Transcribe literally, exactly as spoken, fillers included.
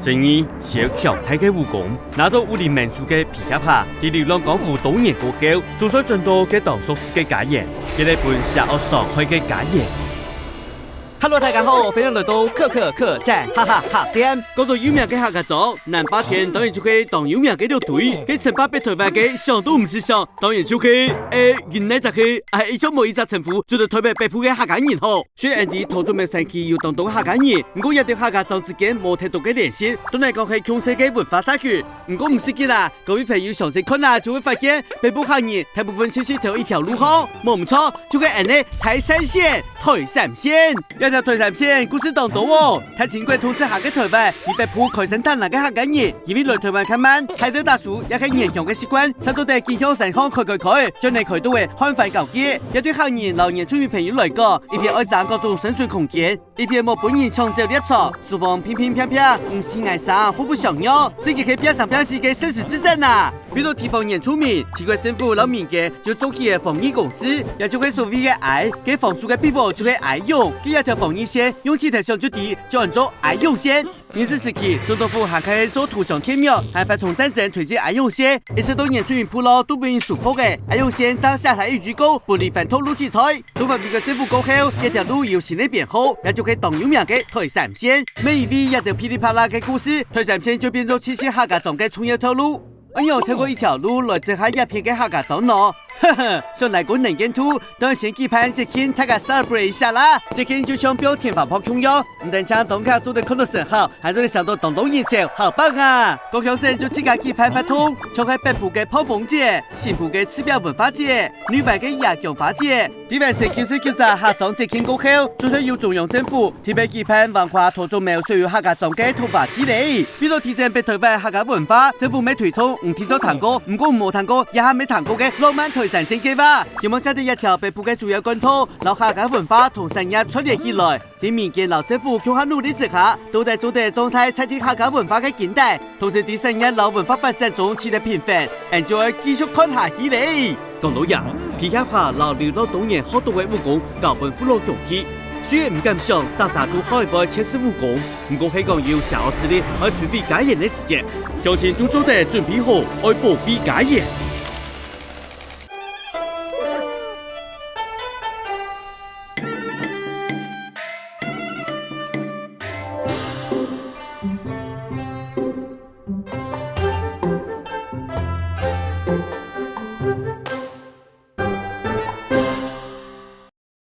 正義需要強大个武功，拿到武林盟主个皮夾下，在流浪江湖多年過後，總算轉到該當熟事个家園，這係分邪惡傷害个家園。Hello，大家好，歡迎來到可可客棧哈哈客棧。講到有名个客家庄，南霸天當然就係當有名个六堆，該稱霸北台灣个想都毋使想，當然就係，誒，原來就係，誒，一種無一隻稱呼，就係台灣北部个客家人吼。雖然𠊎知桃竹苗山區有當多客家人，毋過這兜客家庄之間無忒多个聯繫，都能講係共生个文化社區。毋過毋使急啦， 各位朋友詳細看啊，就會發現北部客人大部分就係頭一條路項，無毋著，就係恁呢台三線，台三線。這條台三線故事當多哦，大清國統治下个台灣，在北部開山打林个客家人，因為來台灣較慢，大家打書也係原鄉个習慣，才做得緊向山項開開開，將來開到个漢番交界。這對客人摎原住民朋友來講，一片愛爭各種生存空間， 一片無分人搶走獵場，樹王乒乒乓乓，毋使挨生互不相讓，正經係拚生拚死个生死之戰啊！為了提防原住民，清國政府摎民間就做起了防疫公司，也就係所謂个哀，該防守个祕寶就係哀俑。該這條防疫線，用起頭想就知，就安做哀俑線。明治時期，總督府還開做土上天廟，還發動戰爭推進哀俑線，一直到原住民部落都分人收復个，哀俑線正寫忒一句過，分離還到路基台。 中華民國政府過後，這條路有新个編號，也就係當有名个台三線。乜因為這兜噼里啪啦个故事，台三線就變做七星客家庄个重要道路。恁樣透過一條路來整合這片个客家庄呢？呵呵，想來講能見度，當然先舉辦節慶，大家celebrate一下啦！節慶就像放天花炮共樣，毋單淨當下做得看到神好，還做得想到當多人潮，好棒啊！各鄉鎮就自家舉辦活動，像係北部个炮風節、新埔个刺表文化節、內灣个野薑花節， 臺灣省九十九隻客庄節慶過後，總算由中央政府特別舉辦橫跨桃竹苗所有客家庄个桐花節咧。為了提振北臺灣客家文化，政府乜推動毋聽都聽過，毋過無聽過，這下乜聽過个浪漫台三線計畫。希望借著這條北部个主要幹道，摎客家文化同產業串聯起來。在民間摎政府共下努力之下，到底做得壯大在地客家文化个根底，同時在產業摎文化發展中取得平衡，恁就愛繼續看下去咧。 講到這，皮夾下摎流浪多年學到个武功交分父老鄉親。雖然毋敢想逐儕都好愛會絕世武功，毋過係講有邪惡勢力愛摧毀家園个時節，鄉親都做得準備好愛保衛家園。